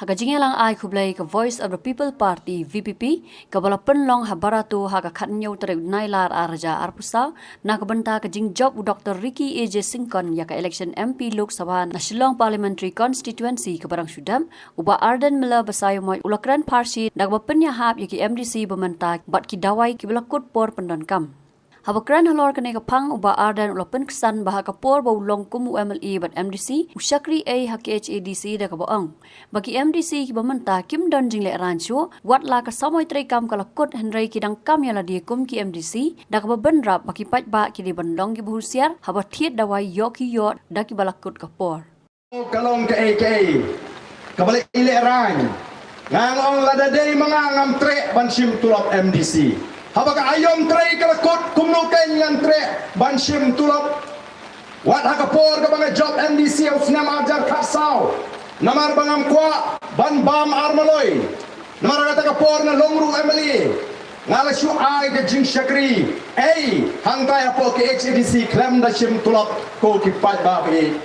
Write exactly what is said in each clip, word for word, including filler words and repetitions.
Ka jingïalang ai khublei ka Voice of the People Party, V P P, kaba la pynlong ha Barato ha ka khatñiew tarik Nailar ar hajar arphew saw, na ka bynta ka jingjop u Doctor Ricky A J Syngkon ïa ka election M P Lok Sabha na Shillong Parliamentary Constituency kaba dang shu dep, u Bah Ardent Miller Basaiawmoit u la kren pharshi da kaba pynïahap ïa ki M D C ba mynta bad ki dawai kiba la kut por pyndonkam. Haba kren halor kane ka phang, u Bah Ardent u la pynksan ba ha ka por ba u long kum u M L A bad M D C, u shakri ei ha K H A D C, da kaba ong ba ki M D C kiba mynta kim don jinglehrain shuh, wat la ka samoi treikam ka la kut, hynrei ki dang kam ïa lade kum ki M D C, da kaba bynrap ba ki paidbah ki dei ban long kiba husiar haba thied dawai, ïoh ki ïoh da kiba la kut ka por. Ka long kaei kaei kaba la ïalehrain. Nga ong lada dei ma nga ngam treh ban shim tulop M D C. Haba ka aïom trei ka la kut, kumno kein ngan treh ban shim tulop? Wat ha ka por kaba nga jop M D C ha u snem ar hajar khatsaw, namar ba ngam kwah ban bam ar maloi. Namar kata ka por nga long ruh M L A, nga la shu ai ka jingshakri ei hangtai hapoh K H A D C khlem da shim tulop, ko ki paidbah ba ïeit.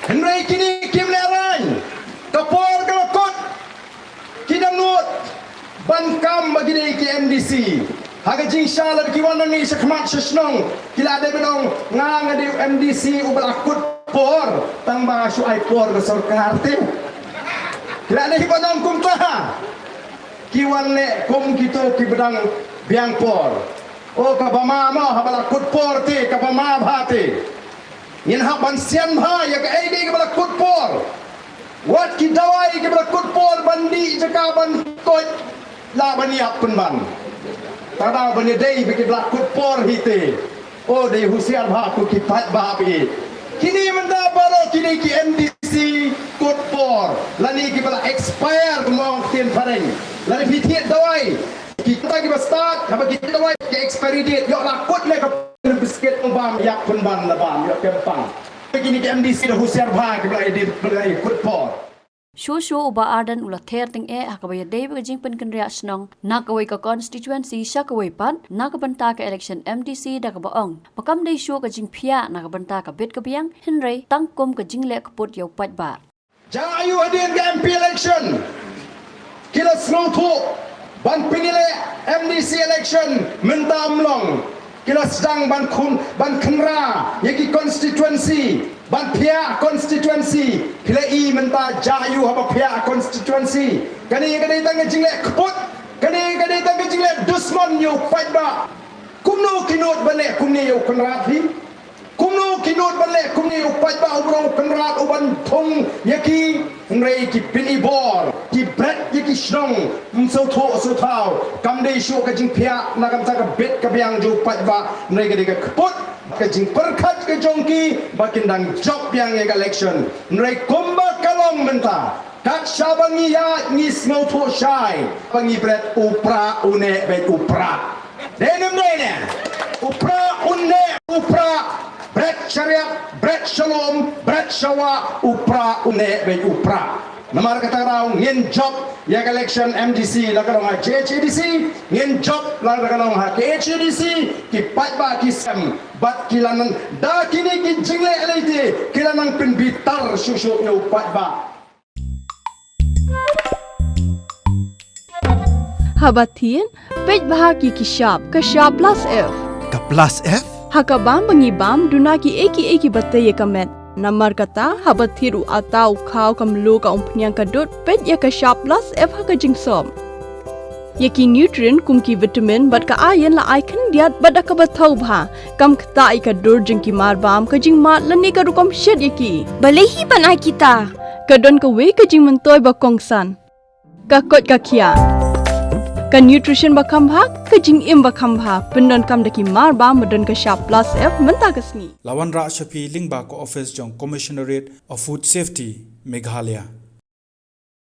Hynrei kine kim lehrain. Ka por ka la kut, ki dang nud ban kam ba ki dei ki M D C. Ha ka jingshah lada ki wan nangne sha khmat sha shnong, ki la dei ban ong, nga nga dei u M D C uba la kut por, tang ba shu ai por ka sorkar te. Ki la dei ban ong kumta. Ki wan leh kum kito kiba dang biang por. O kaba ma mo, haba la kut por te, kaba ma bha te. Ngin hap ban sian bha ïa kaei kaei kaba la kut por. Wat ki dawai kiba la kut por ban dih jaka ban koit, lah ban ïap pynban. Tang da ban ïadei bad kiba la kut por hi te. O, dei husiar bha ko ki paidbah ba ïeit. Kine mynta baroh kine ki M D C kut por, lane kiba la expire, kumba ong ktien phareng. Lane phi thied dawai, kita kiba stad, haba ki dawai ki expiry date, ïoh la kut ne ka biscuit, bam ïap pynban, la bam ïoh kempang. Kine ki M D C da husiar bha kiba la ïadei, ba la kut por. Shuh shuh u Bah Ardent u la ther tyngeh ha kaba ïadei bad ka jingpynkynriah shnong na kawei ka constituency sha kawei pat na ka bynta ka election M D C, da kaba ong ba kam dei shuh ka jingphiah na ka bynta ka bit ka biang, hynrei tang kum ka jingleh kput ïa u paidbah. Jia aiu hadien ka M P election ki la sngewthuh ban pynïaleh M D C election mynta ym long. Ki la sdang ban khun, ban khynra ïa ki constituency, ban phiah constituency. Phi la i mynta jia aiu haba phiah constituency. Kane ka dei tang ka jingleh kput, kane ka dei tang ka jingleh dusmon ïa u paidbah. Kumno ki nud ban leh kumne ïa u Kynrad hi? Kumno ki nud ban leh kumne ïa u paidbah, u briew u Kynrad u ban thung ïa ki? Hynrei ki pyni bor, ki bret ïa ki shnong, ym sngewthuh sngewthaw. Kam dei shuh ka jingphiah na ka bynta ka bit ka biang jong u paidbah, hynrei ka dei ka kput, ka jingpyrkhat ka jong ki ba kin dang jop biang ïa ka election. Hynrei kumba ka long mynta, kat shaba ngi ïaid ngi sngewthuh shai ba ngi bret, u prah u neh beit u prah. Dei ne ym dei ne? U prah u neh u prah. Bret shariat, bret shalom, bret shawah, u prah u neh beit u prah. Namar kata ka daw ngin jop ïa ka election M D C, la ka long ha J H A D C, ngin jop la ka long ha K H A D C, ki paidbah ki sem, bad ki la nang da kine ki jingleh lei te, ki la nang pynbitar shuh shuh ïa u paidbah. Haba thied, peit bha ki ki shap, ka shap plus F. Ka plus F? Ha ka bam ba ngi bam, duna ki ei ki ei kiba tei ïa ka met. Namar kata, haba thied u ata, u khaw, ka mluh, ka umphniang, ka dud, peit ïa ka shap plus F ha ka jingsop. Ïa ki nutrient kum ki vitamin bad ka iron la ai khyndiat bad da kaba thaw bha. Kam ktah ïa ka dur jong ki marbam, ka jingmad lane ka rukom shet ïa ki. Balei hi ban ai kita? Ka don kawei ka jingmyntoi ba kongsan. Ka koit ka khiah. Ka nutrition ba kham bha, ka jingim ba kham bha. Pyndonkam da ki marbam ba don ka shap plus F mynta ka sngi. La wanrah sha phi lyngba ka office jong Commissionerate of Food Safety, Meghalaya.